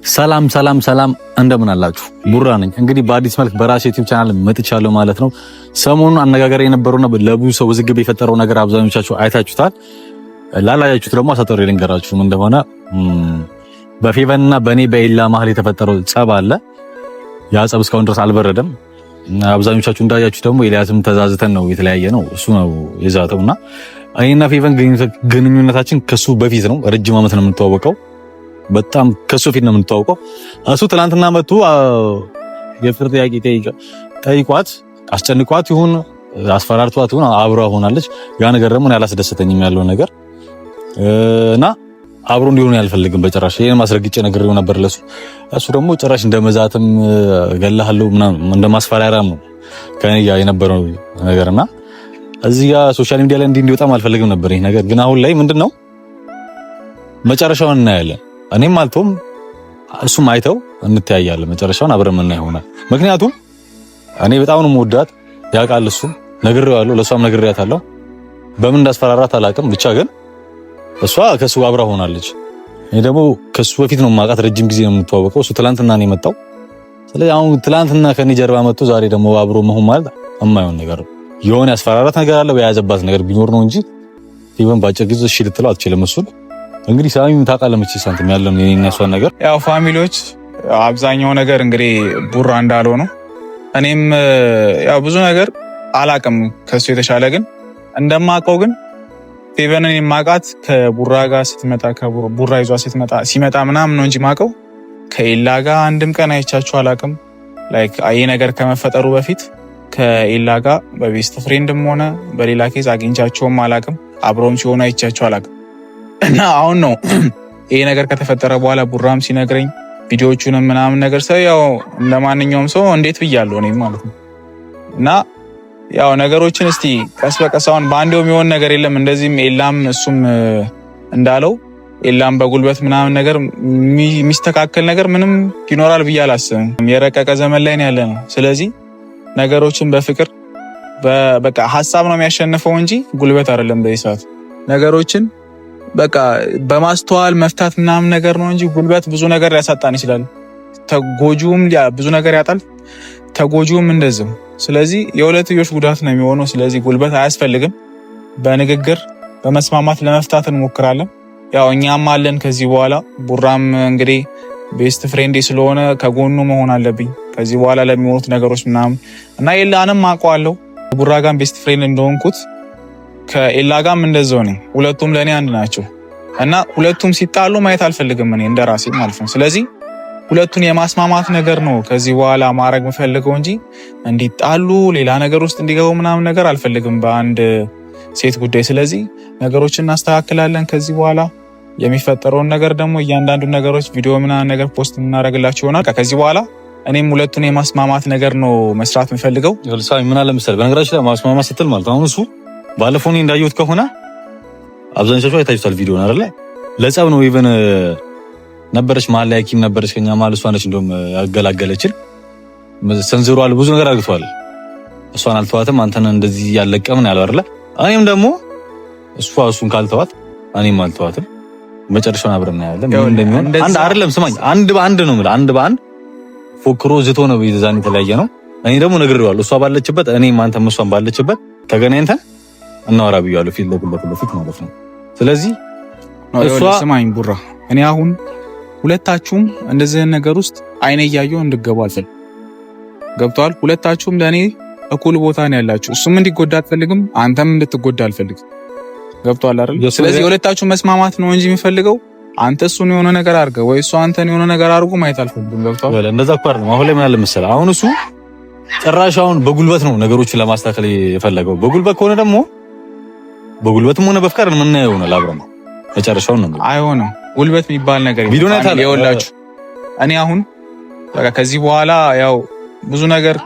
ሰላም ሰላም ሰላም፣ እንደምን አላችሁ? ቡራ ነኝ። እንግዲህ በአዲስ መልክ በራሴ ዩቲዩብ ቻናል መጥቻለሁ ማለት ነው። ሰሞኑን አነጋጋሪ የነበረውና ለብዙ ሰው ውዝግብ የፈጠረው ነገር አብዛኞቻችሁ አይታችሁታል። ላላያችሁት ደግሞ አሳጥሬ ልንገራችሁ ምን እንደሆነ። በፌቨንና በእኔ በኤላ መሀል የተፈጠረው ጸብ አለ። ያ ጸብ እስካሁን ድረስ አልበረደም። አብዛኞቻችሁ እንዳያችሁት ደግሞ ኤልያስም ተዛዝተን ነው የተለያየ ነው፣ እሱ ነው የዛተውና እኔና ፌቨን ግንኙነታችን ከሱ በፊት ነው። ረጅም ዓመት ነው የምንተዋወቀው። በጣም ከሱ ፊት ነው የምንተዋወቀው። እሱ ትናንትና መጥቶ የፍቅር ጥያቄ ጠይቋት አስጨንቋት ይሁን አስፈራርቷት ይሁን አብራ ሆናለች። ያ ነገር ደግሞ ያላስደሰተኝም ያለው ነገር እና አብሮ እንዲሆኑ ያልፈልግም በጭራሽ። ይሄን ማስረግጬ ነግሬው ነበር ለሱ። እሱ ደግሞ ጭራሽ እንደመዛትም እገልሃለሁ ምናምን እንደማስፈራሪያም ነው ከእኔ ጋር የነበረው ነገርና እዚህ ጋር social media ላይ እንዲህ እንዲወጣም አልፈልግም ነበር ይሄ ነገር። ግን አሁን ላይ ምንድነው መጨረሻውን እናያለን። እኔም አልቶም እሱም አይተው እንተያያለን። መጨረሻውን አብረን የምናየው ይሆናል። ምክንያቱም እኔ በጣም ነው የምወዳት ያውቃል። እሱም ነግሬዋለሁ፣ ለእሷም ነግሬያታለሁ። በምን እንዳስፈራራት አላውቅም። ብቻ ግን እሷ ከሱ አብራ ሆናለች። እኔ ደግሞ ከሱ በፊት ነው የማውቃት፣ ረጅም ጊዜ ነው የምተዋወቀው። እሱ ትላንትና ነው የመጣው። ስለዚህ አሁን ትላንትና ከኔ ጀርባ መጥቶ ዛሬ ደግሞ አብሮ መሆን ማለት የማይሆን ነገር ነው። የሆነ ያስፈራራት ነገር አለ፣ የያዘባት ነገር ቢኖር ነው እንጂ even ባጭር ጊዜ እሺ ልትለው አትችልም። እሱን እንግዲህ ሳሚም ታውቃለህ መቼስ አንተም ያለውን የኔና እሷን ነገር። ያው family ዎች አብዛኛው ነገር እንግዲህ ቡራ እንዳለው ነው። እኔም ያው ብዙ ነገር አላቅም ከሱ የተሻለ ግን እንደማውቀው ግን ፌቨንን የማውቃት ከቡራ ጋር ስትመጣ ከቡራ ይዟ ስትመጣ ሲመጣ ምናምን ነው እንጂ ማውቀው ከኤላ ጋር አንድም ቀን አይቻችሁ አላቅም። like ይሄ ነገር ከመፈጠሩ በፊት ከኤላ ጋር በ best friend ም ሆነ በሌላ case አግኝቻቸውም አላቅም። አብረውም ሲሆኑ አይቻቸው አላቅም። እና አሁን ነው ይሄ ነገር ከተፈጠረ በኋላ ቡራም ሲነግረኝ ቪዲዮዎቹንም ምናምን ነገር ሰው ያው ለማንኛውም ሰው እንዴት ብያለሁ እኔም ማለት ነው። እና ያው ነገሮችን እስቲ ቀስ በቀስ አሁን በአንዴው የሚሆን ነገር የለም። እንደዚህም ኤላም እሱም እንዳለው ኤላም በጉልበት ምናምን ነገር የሚስተካከል ነገር ምንም ይኖራል ብዬ አላስብም። የረቀቀ ዘመን ላይ ነው ያለ ነው። ስለዚህ ነገሮችን በፍቅር በቃ ሀሳብ ነው የሚያሸንፈው እንጂ ጉልበት አይደለም። በዚህ ሰዓት ነገሮችን በቃ በማስተዋል መፍታት ምናምን ነገር ነው እንጂ ጉልበት ብዙ ነገር ሊያሳጣን ይችላል። ተጎጂውም ብዙ ነገር ያጣል፣ ተጎጂውም እንደዚሁ። ስለዚህ የሁለትዮሽ ጉዳት ነው የሚሆነው። ስለዚህ ጉልበት አያስፈልግም። በንግግር በመስማማት ለመፍታት እንሞክራለን። ያው እኛም አለን ከዚህ በኋላ ቡራም እንግዲህ best friend ኤ ስለሆነ ከጎኑ መሆን አለብኝ ከዚህ በኋላ ለሚሆኑት ነገሮች ምናምን እና ኤላንም አውቀዋለሁ። ቡራ ጋም best friend እንደሆንኩት ከኤላ ጋም እንደዛው ነኝ። ሁለቱም ለእኔ አንድ ናቸው እና ሁለቱም ሲጣሉ ማየት አልፈልግም እኔ እንደ ራሴ ማለት ነው። ስለዚህ ሁለቱን የማስማማት ነገር ነው ከዚህ በኋላ ማድረግ የምፈልገው እንጂ እንዲጣሉ ሌላ ነገር ውስጥ እንዲገቡ ምናምን ነገር አልፈልግም በአንድ ሴት ጉዳይ። ስለዚህ ነገሮችን እናስተካክላለን ከዚህ በኋላ የሚፈጠረውን ነገር ደግሞ እያንዳንዱ ነገሮች ቪዲዮ ምናምን ነገር post የምናደርግላችሁ ይሆናል። ከዚህ በኋላ እኔም ሁለቱን የማስማማት ነገር ነው መስራት የምፈልገው። ሳሚ ምን አለ መሰለህ፣ በነገራችን ላይ ማስማማት ስትል ማለት አሁን እሱ ባለፈው እኔ እንዳየሁት ከሆነ አብዛኞቻችሁ አይታችሁታል ቪዲዮን አይደለ? ለጸብ ነው even ነበረች መሀል ላይ ሐኪም ነበረች ከኛ መሀል እሷ ነች እንደውም ያገላገለችን። ሰንዝሯል፣ ብዙ ነገር አግቷል። እሷን አልተዋትም አንተን እንደዚህ ያለቀምን ያለው አይደለ? እኔም ደግሞ እሷ እሱን ካልተዋት እኔም አልተዋትም። መጨረሻውን አብረን እናያለን ምን እንደሚሆን። አንድ አይደለም ስማኝ፣ አንድ በአንድ ነው የምልህ። አንድ በአንድ ፎክሮ ዝቶ ነው የዛን የተለያየ ነው። እኔ ደግሞ ነግሬዋለሁ። እሷ ባለችበት እኔም አንተም እሷን ባለችበት ተገናኝተን እናወራ ብያለሁ፣ ፊት ለፊት ለፊት ማለት ነው። ስለዚህ እሷ ስማኝ ቡራ፣ እኔ አሁን ሁለታችሁም እንደዚህ ነገር ውስጥ አይኔ እያየሁ እንድገቡ አልፈልግም። ገብቷል? ሁለታችሁም ለእኔ እኩል ቦታ ነው ያላችሁ። እሱም እንዲጎዳ አልፈልግም፣ አንተም እንድትጎዳ አልፈልግም። ገብቷል አይደል? ስለዚህ የሁለታችሁ መስማማት ነው እንጂ የሚፈልገው አንተ እሱን የሆነ ነገር አድርገህ ወይ እሱ አንተን የሆነ ነገር አድርጎ ማየት አልፈልግም። ገብቷል? እንደዛ እኮ አይደለም። አሁን ላይ ምን አለ መሰለህ፣ አሁን እሱ ጭራሽ አሁን በጉልበት ነው ነገሮችን ለማስተካከል የፈለገው። በጉልበት ከሆነ ደግሞ በጉልበትም ሆነ በፍቃድ የምናየው ይሆናል አብረን መጨረሻውን ነው። አይሆንም። ጉልበት የሚባል ነገር ይኸውላችሁ፣ እኔ አሁን በቃ ከዚህ በኋላ ያው ብዙ ነገር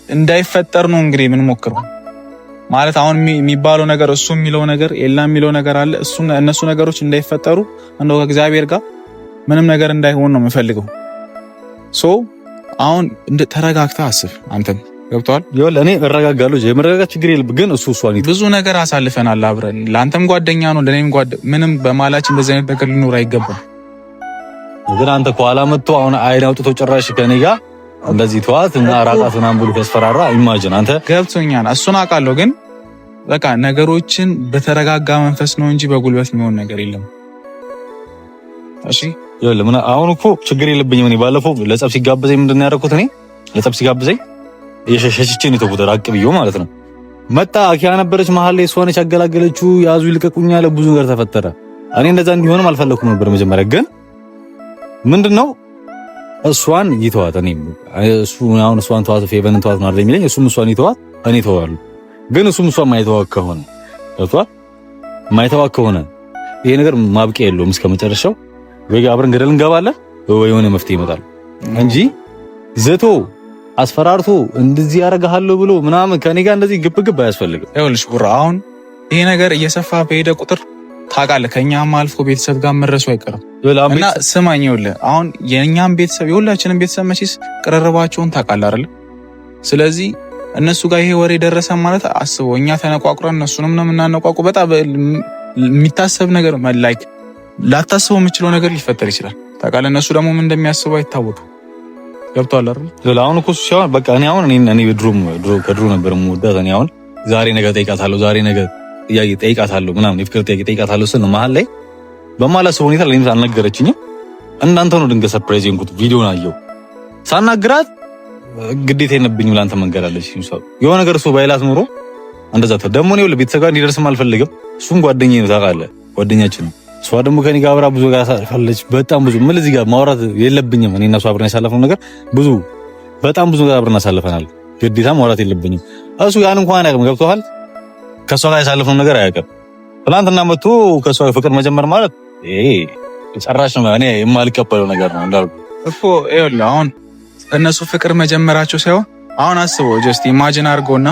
እንዳይፈጠር ነው እንግዲህ የምንሞክረው ማለት አሁን የሚባለው ነገር እሱ የሚለው ነገር ኤላ የሚለው ነገር አለ። እሱ እነሱ ነገሮች እንዳይፈጠሩ እንደው ከእግዚአብሔር ጋር ምንም ነገር እንዳይሆን ነው የምፈልገው። so አሁን እንደ ተረጋግተህ አስብ። አንተም ገብቶሃል። ይኸውልህ እኔ እረጋጋለሁ፣ የመረጋጋት ችግር የለም። ግን እሱ እሷን ብዙ ነገር አሳልፈናል አብረን። ለአንተም ጓደኛ ነው ለእኔም ጓደ ምንም በማላችን እንደዚህ አይነት ነገር ሊኖር አይገባም። ግን አንተ ከኋላ መጥቶ አሁን አይን አውጥቶ ጭራሽ ከኔ ጋር እንደዚህ ተዋት እና ራቃት ምናምን ብሎ ያስፈራራ። Imagine አንተ ገብቶኛል፣ እሱን አውቃለሁ። ግን በቃ ነገሮችን በተረጋጋ መንፈስ ነው እንጂ በጉልበት የሚሆን ነገር የለም። እሺ ይኸውልህ፣ ምን አሁን እኮ ችግር የለብኝም እኔ። ባለፈው ለጸብ ሲጋብዘኝ ምንድን ነው ያደረኩት? እኔ ለጸብ ሲጋብዘኝ እየሸሸችቼ ነው የተውኩት፣ ራቅ ብዬው ማለት ነው። መጣ አኪያ ነበረች መሀል ላይ፣ እሷ ነች ያገላገለችው። ያዙ ይልቀቁኝ አለ፣ ብዙ ነገር ተፈጠረ። እኔ እንደዛ እንዲሆንም አልፈለኩም ነበር መጀመሪያ። ግን ምንድነው እሷን ይተዋት፣ እኔ እሱ አሁን እሷን ተዋት፣ ፌቨንን ተዋት ነው አይደል የሚለኝ። እሱም እሷን ይተዋት፣ እኔ ተዋለሁ። ግን እሱም እሷን ማይተዋት ከሆነ ገብቶሃል፣ ማይተዋት ከሆነ ይሄ ነገር ማብቂያ የለውም እስከ መጨረሻው። ወይ አብረን ገደል እንገባለን ወይ የሆነ መፍትሄ ይመጣል እንጂ ዝቶ አስፈራርቶ እንደዚህ ያደርግሃለሁ ብሎ ምናምን ከኔ ጋር እንደዚህ ግብ ግብ አያስፈልግም። ይኸውልሽ ቡራ፣ አሁን ይሄ ነገር እየሰፋ በሄደ ቁጥር ታውቃለህ፣ ከኛም አልፎ ቤተሰብ ጋር መድረሱ አይቀርም። እና ስማኝ፣ ይኸውልህ አሁን የእኛም ቤተሰብ የሁላችንም ቤተሰብ መቼስ ቅርርባቸውን ታውቃለህ አይደል? ስለዚህ እነሱ ጋር ይሄ ወሬ ደረሰ ማለት አስበው፣ እኛ ተነቋቁረን እነሱንም ነው የምናነቋቁ። በጣም የሚታሰብ ነገር like ላታስበው የምችለው ነገር ሊፈጠር ይችላል። ታውቃለህ፣ እነሱ ደግሞ ምን እንደሚያስቡ አይታወቅም። ገብቶሃል አይደል? አሁን እኮ ሲሆን በቃ እኔ አሁን እኔ ከድሮ ነበር የምወዳት። እኔ አሁን ዛሬ ነገ ጠይቃታለሁ፣ ዛሬ ነገ ጥያቄ ጠይቃታለሁ ምናምን የፍቅር ጥያቄ ጠይቃታለሁ ስል ነው መሀል ላይ በማላስበው ሁኔታ ለኔም አልነገረችኝም። እንዳንተ ነው ድንገት surprise የሆንኩት። ቪዲዮን አየሁ ሳናግራት ግዴታ የለብኝም ለአንተ መንገር አለች። የሆነ ነገር እሱ ባይላት ኖሮ እንደዛ ደግሞ እኔ ቤተሰብ ጋር እንዲደርስም አልፈልግም። እሱም ጓደኛዬ ነው ታውቃለህ፣ ጓደኛችን ነው። እሷ ደግሞ ከኔ ጋር አብራ ብዙ ጋር አሳልፋለች። በጣም ብዙ ምን እዚህ ጋር ማውራት የለብኝም። እኔ እና እሷ አብረን ያሳለፍነው ነገር ብዙ በጣም ብዙ ጋር አብረን አሳልፈናል። ግዴታ ማውራት የለብኝም። እሱ ያን እንኳን አያውቅም። ገብቶሃል? ከእሷ ጋር ያሳለፍነው ነገር አያውቅም። ትናንትና መጥቶ ከእሷ ፍቅር መጀመር ማለት ይሄ ጨራሽ ነው። እኔ የማልቀበለው ነገር ነው እንዳልኩህ እኮ። ይኸውልህ አሁን እነሱ ፍቅር መጀመራቸው ሳይሆን አሁን አስበው just imagine አድርገውና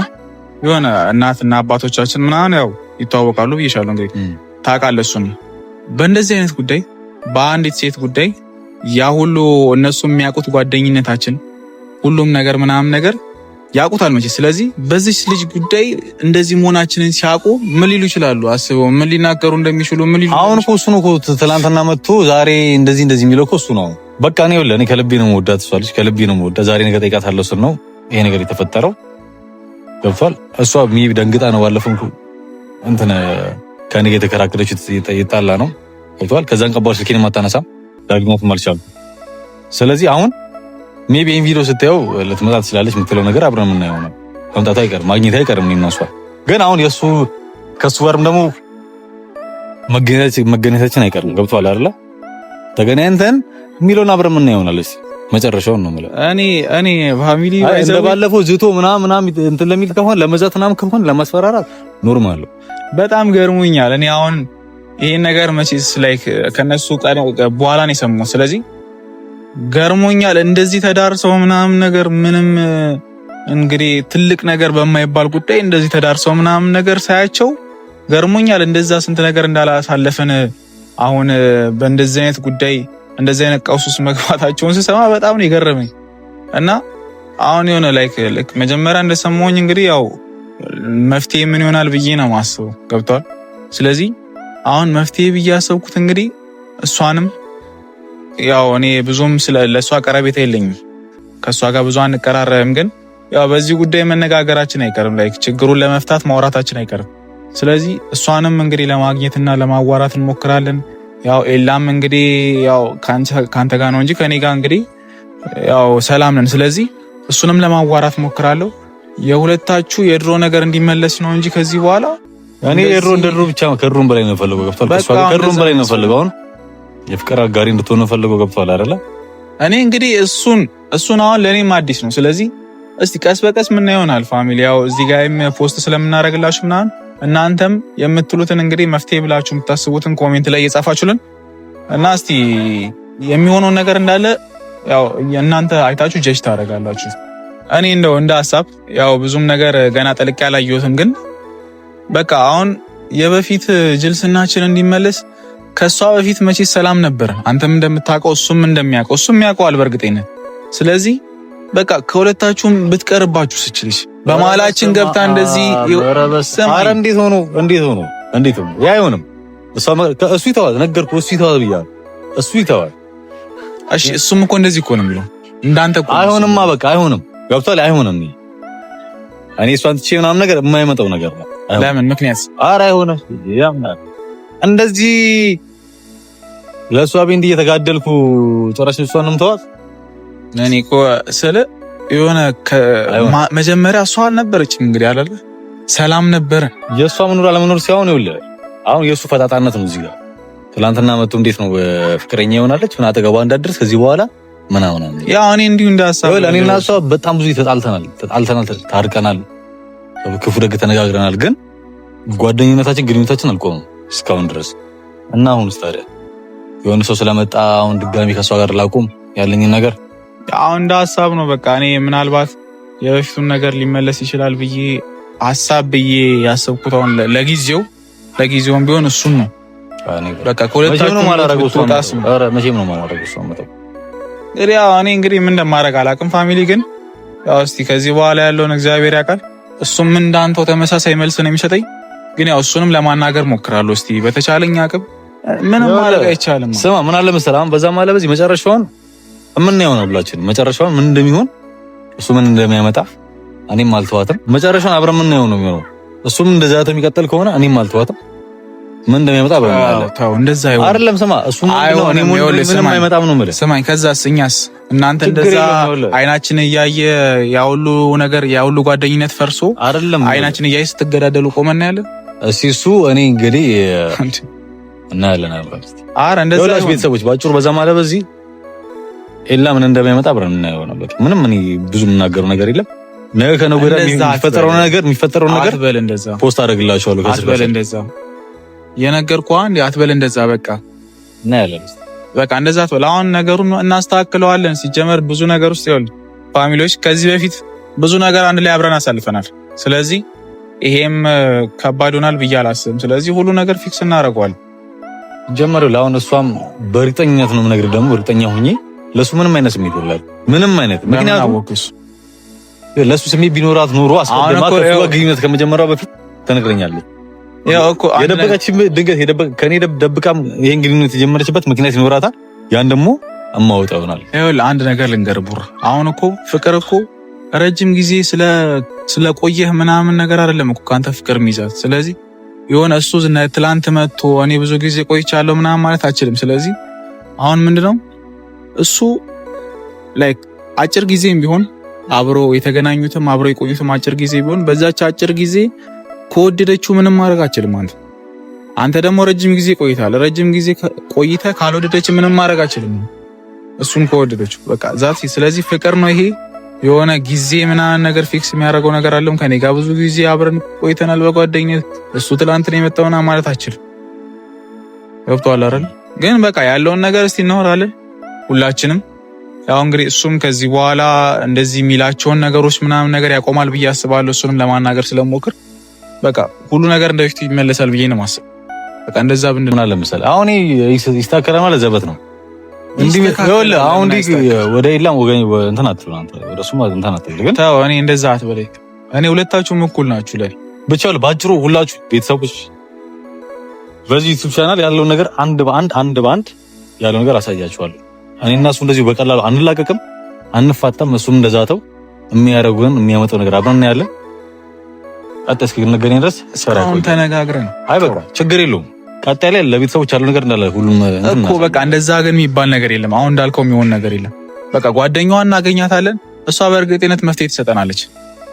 የሆነ እናትና አባቶቻችን ምናምን ያው ይተዋወቃሉ ብዬሻለሁ። እንግዲህ ታውቃለህ እሱን በእንደዚህ አይነት ጉዳይ በአንዲት ሴት ጉዳይ ያ ሁሉ እነሱ የሚያውቁት ጓደኝነታችን ሁሉም ነገር ምናምን ነገር ያውቁታል መቼ። ስለዚህ በዚች ልጅ ጉዳይ እንደዚህ መሆናችንን ሲያውቁ ምን ሊሉ ይችላሉ? አስበው ምን ሊናገሩ እንደሚችሉ ምን ሊሉ። አሁን እኮ እሱ ነው እኮ ትናንትና መጥቶ ዛሬ እንደዚህ እንደዚህ የሚለው እኮ እሱ ነው። በቃ እኔ ይኸውልህ እኔ ከልቤ ነው የምወዳት፣ እሷ ልጅ ከልቤ ነው የምወዳት። ዛሬ ነገ ጠይቃታለሁ ስል ነው ይሄ ነገር የተፈጠረው። ገብቷል። እሷ ደንግጣ ነው ባለፈው እንትን ከእኔ ጋር የተከራከረችው የጣላ ነው። ገብቷል። ከዛን ቀባው ስልኬን አታነሳም፣ ዳግሞትም አልቻልኩም። ስለዚህ አሁን maybe ይሄን ቪዲዮ ስታየው ልትመጣ ትችላለች የምትለው ነገር አብረን የምናየው ነው። መምጣቱ አይቀርም፣ ማግኘት አይቀርም። እኔና እሷ ግን አሁን የእሱ ከእሱ ጋርም ደግሞ መገናኘታችን አይቀርም። ገብቷል አይደለ? ተገናኝተን የሚለውን አብረን የምናየው ይሆናል። እስኪ መጨረሻውን ነው የምለው። እኔ family እንደባለፈው ዝቶ ምናምን ምናምን እንትን ለሚል ከሆነ ለመዛት ምናምን ከሆነ ለማስፈራራት normal ነው። በጣም ገርሞኛል። እኔ አሁን ይሄን ነገር መቼስ like ከነሱ በኋላ ነው የሰማሁት። ስለዚህ ገርሞኛል። እንደዚህ ተዳርሰው ምናምን ነገር ምንም እንግዲህ ትልቅ ነገር በማይባል ጉዳይ እንደዚህ ተዳርሰው ምናምን ነገር ሳያቸው ገርሞኛል። እንደዛ ስንት ነገር እንዳላሳለፍን አሁን በእንደዚህ አይነት ጉዳይ እንደዚህ አይነት ቀውስ ውስጥ መግባታቸውን ስሰማ በጣም ነው የገረመኝ። እና አሁን የሆነ like መጀመሪያ እንደሰማሁኝ እንግዲህ ያው መፍትሄ ምን ይሆናል ብዬ ነው የማስበው። ገብቷል። ስለዚህ አሁን መፍትሄ ብዬ ያሰብኩት እንግዲህ እሷንም ያው እኔ ብዙም ለእሷ ቀረቤታ የለኝም፣ ከእሷ ጋር ብዙ አንቀራረብም። ግን ያው በዚህ ጉዳይ መነጋገራችን አይቀርም፣ like ችግሩን ለመፍታት ማውራታችን አይቀርም። ስለዚህ እሷንም እንግዲህ ለማግኘትና ለማዋራት እንሞክራለን። ያው ኤላም እንግዲህ ያው ከአንተ ጋር ነው እንጂ ከኔ ጋር እንግዲህ ያው ሰላም ነን። ስለዚህ እሱንም ለማዋራት ሞክራለሁ። የሁለታችሁ የድሮ ነገር እንዲመለስ ነው እንጂ ከዚህ በኋላ እኔ የድሮ እንደ ድሮ ብቻ ከድሮም በላይ ነው የምፈልገው። ገብቶሃል? ከእሷ ጋር ከድሮም በላይ ነው የምፈልገው። አሁን የፍቅር አጋሪ እንድትሆን ነው የምፈልገው። ገብቶሃል አይደለ? እኔ እንግዲህ እሱን አሁን ለእኔም አዲስ ነው። ስለዚህ እስቲ ቀስ በቀስ ምን ይሆናል family፣ ያው እዚህ ጋርም post ስለምናደርግላችሁ ምናምን እናንተም የምትሉትን እንግዲህ መፍትሄ ብላችሁ የምታስቡትን comment ላይ እየጻፋችሁልን እና እስቲ የሚሆነውን ነገር እንዳለ ያው እናንተ አይታችሁ ጀጅ ታደርጋላችሁ። እኔ እንደው እንደ ሀሳብ ያው ብዙም ነገር ገና ጠልቄ አላየሁትም፣ ግን በቃ አሁን የበፊት ጅልስናችን እንዲመለስ ከእሷ በፊት መቼ ሰላም ነበር። አንተም እንደምታውቀው እሱም እንደሚያውቀው እሱም ያውቀዋል በእርግጠኝነት። ስለዚህ በቃ ከሁለታችሁም ብትቀርባችሁ ስችልሽ በመሀላችን ገብታ እንደዚህ ኧረ እንዴት ሆኖ እንዴት ሆኖ እንዴት ሆኖ ያ አይሆንም። እሱ ይተዋል፣ ነገርኩህ። እሱ ይተዋል ብያለሁ። እሱ ይተዋል። እሺ እሱም እኮ እንደዚህ እኮ ነው የሚለው እንዳንተ እኮ አይሆንማ። በቃ አይሆንም። ገብቶሃል? አይሆንም። እኔ እሷን ትቼ ምናምን ነገር የማይመጣው ነገር ነው። ለምን ምክንያት? ኧረ አይሆንም። ያምናል እንደዚህ ለእሷ ቤንድ እየተጋደልኩ ጭራሽ እሷን ነው የምተዋት። እኔ እኮ ስለ የሆነ መጀመሪያ እሷ አልነበረችም እንግዲህ አይደለ? ሰላም ነበረ። የእሷ መኖር አለመኖር ሲሆን ይኸውልህ አሁን የእሱ ፈጣጣነት ነው እዚህ ጋር። ትናንትና መጥቶ እንዴት ነው ፍቅረኛ ይሆናለች ምን አጠገቧ እንዳትደርስ ከዚህ በኋላ ምናምን። ያው እኔ እንዲሁ እንዳሳብ እኔና እሷ በጣም ብዙ ተጣልተናል፣ ታርቀናል፣ ክፉ ደግ ተነጋግረናል። ግን ጓደኝነታችን ግንኙነታችን አልቆመም እስካሁን ድረስ እና አሁንስ ታዲያ የሆነ ሰው ስለመጣ አሁን ድጋሚ ከእሷ ጋር ላቁም ያለኝን ነገር አሁን እንደ ሀሳብ ነው። በቃ እኔ ምናልባት የበፊቱን ነገር ሊመለስ ይችላል ብዬ ሀሳብ ብዬ ያሰብኩት አሁን ለጊዜውም ቢሆን እሱን ነው። በቃ ከሁለታችሁ ነው መቼም ነው የማላደርገው እሷን መተው። ያው እኔ እንግዲህ ምን እንደማደርግ አላውቅም። family ግን ያው እስቲ ከዚህ በኋላ ያለውን እግዚአብሔር ያውቃል። እሱም እንዳንተው ተመሳሳይ መልስ ነው የሚሰጠኝ። ግን ያው እሱንም ለማናገር ሞክራለሁ። እስቲ በተቻለኝ አቅም ምንም ማድረግ አይቻልም። ስማ ምን አለ መሰለህ አሁን በዛም አለ በዚህ መጨረሻውን የምናየው ነው ብላችን መጨረሻውን ምን እንደሚሆን እሱ ምን እንደሚያመጣ እኔም አልተዋትም። መጨረሻውን አብረን የምናየው ነው የሚሆነው። እሱም እንደዛ የሚቀጥል ከሆነ እኔም አልተዋትም። ምን እንደሚያመጣ አብረን እናያለን። ተው እንደዛ አይሆንም አይደለም። ስማ እሱ ምንም አይመጣም ነው የምልህ። ስማኝ ከዛስ እኛስ እናንተ እንደዛ አይናችን እያየ ያሁሉ ነገር ያሁሉ ጓደኝነት ፈርሶ አይደለም አይናችን እያየ ስትገዳደሉ ቆመን እናያለን። እስኪ እሱ እኔ እንግዲህ እናያለን አብረን። ኧረ እንደዛ ቤተሰቦች ባጭሩ በዛ ማለት በዚህ ኤላ ምን እንደሚያመጣ አብረን እናየው ነበር። ምንም እኔ ብዙ የምናገረው ነገር የለም። ነገ ከነገ ወዲያ የሚፈጠረው ነገር አትበል እንደዛ፣ post አደርግላችኋለሁ። አትበል እንደዛ፣ የነገርኩህ አንዴ አትበል እንደዛ። በቃ እናያለን። በቃ እንደዛ አትበል። አሁን ነገሩን እናስተካክለዋለን። ሲጀመር ብዙ ነገር ውስጥ ይኸውልህ family ዎች ከዚህ በፊት ብዙ ነገር አንድ ላይ አብረን አሳልፈናል። ስለዚህ ይሄም ከባድ ይሆናል ብዬ አላስብም። ስለዚህ ሁሉ ነገር fix እናደርገዋለን። ጀመረው ለአሁን እሷም በእርግጠኝነት ነው የምነግርህ፣ ደግሞ እርግጠኛ ሁኜ ለሱ ምንም አይነት ስሜት የላትም። ምንም አይነት ምክንያቱም ለሱ ስሜት ቢኖራት ኖሮ አስቀድማ ከሱ ጋር ግንኙነት ከመጀመሪያው በፊት ትነግረኛለች። ያው እኮ የደበቀች ድንገት የደበቀ ከኔ ደብቃም ይሄን ግንኙነት የጀመረችበት ምክንያት ይኖራታል። ያን ደግሞ እማወጣው ይሆናል። ይኸውልህ አንድ ነገር ልንገርህ ቡራ፣ አሁን እኮ ፍቅር እኮ ረጅም ጊዜ ስለቆየህ ምናምን ነገር አይደለም እኮ ከአንተ ፍቅር የሚይዛት። ስለዚህ የሆነ እሱ ትላንት መጥቶ እኔ ብዙ ጊዜ ቆይቻለሁ ምናምን ማለት አችልም። ስለዚህ አሁን ምንድነው እሱ like አጭር ጊዜም ቢሆን አብሮ የተገናኙትም አብሮ የቆዩትም አጭር ጊዜ ቢሆን በዛች አጭር ጊዜ ከወደደችው ምንም ማድረግ አችልም። አንተ ደግሞ ረጅም ጊዜ ቆይታል። ረጅም ጊዜ ቆይተህ ካልወደደች ምንም ማድረግ አችልም። እሱን ከወደደችው በቃ that። ስለዚህ ፍቅር ነው ይሄ የሆነ ጊዜ ምናምን ነገር fix የሚያደርገው ነገር አለም። ከኔ ጋር ብዙ ጊዜ አብረን ቆይተናል በጓደኝነት እሱ ትላንት ነው የመጣውና ማለት አችልም። ገብቶሃል አይደል? ግን በቃ ያለውን ነገር እስቲ እናወራለን ሁላችንም። ያው እንግዲህ እሱም ከዚህ በኋላ እንደዚህ የሚላቸውን ነገሮች ምናምን ነገር ያቆማል ብዬ አስባለሁ። እሱንም ለማናገር ስለሞክር በቃ ሁሉ ነገር እንደፊቱ ይመለሳል ብዬ ነው የማስበው። በቃ እንደዛ ብንል ምን አለ መሰለህ አሁን ይስተካከላል ማለት ዘበት ነው። እንዲህ ይኸውልህ አሁን እንዲህ ወደ ኢላም ወገን እንትን አትበል አንተ ወደ እሱም እንትን አትበል። ግን ተው እኔ እንደዛ አትበለኝ። እኔ ሁለታችሁም እኩል ናችሁ ላይ ብቻ ባጭሩ ሁላችሁ ቤተሰቦች በዚህ ዩቲዩብ ቻናል ያለውን ነገር አንድ በአንድ አንድ በአንድ ያለው ነገር አሳያችኋለሁ። እኔ እና እሱ እንደዚሁ በቀላሉ አንላቀቅም፣ አንፋታም። እሱም እንደዛተው የሚያደርጉን የሚያመጣው ነገር አብረን እናያለን። ቀጣይ እስክንገናኝ ድረስ እስካሁን ተነጋግረን አይ በቃ ችግር የለውም። ቀጣይ ላይ ለቤተሰቦች ያለው ነገር እንዳለ ሁሉም እኮ በቃ እንደዛ ግን የሚባል ነገር የለም። አሁን እንዳልከው የሚሆን ነገር የለም። በቃ ጓደኛዋን እናገኛታለን። እሷ በእርግጠኝነት መፍትሄ ትሰጠናለች።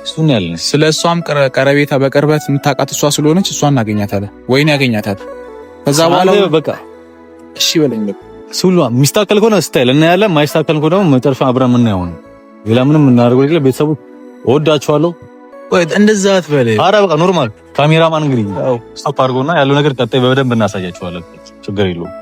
እሱን ያለን ስለ እሷም ቀረቤታ በቅርበት የምታውቃት እሷ ስለሆነች እሷ እናገኛታለን፣ ወይኔ ያገኛታል። ከዛ በኋላ በቃ እሺ በለኝ በቃ ሱሉ የሚስተካከል ከሆነ style እናያለን። ማይስተካከል ከሆነ ደግሞ መጨረሻ አብረን የምናየው ነው። ሌላ ምንም የምናደርገው የለም። ቤተሰቡ እወዳችኋለሁ። ወይ እንደዛ አትበል። ኧረ በቃ normal። ካሜራማን እንግዲህ stop አድርጎና ያለው ነገር ቀጣይ በደንብ እናሳያችኋለን። ችግር የለውም።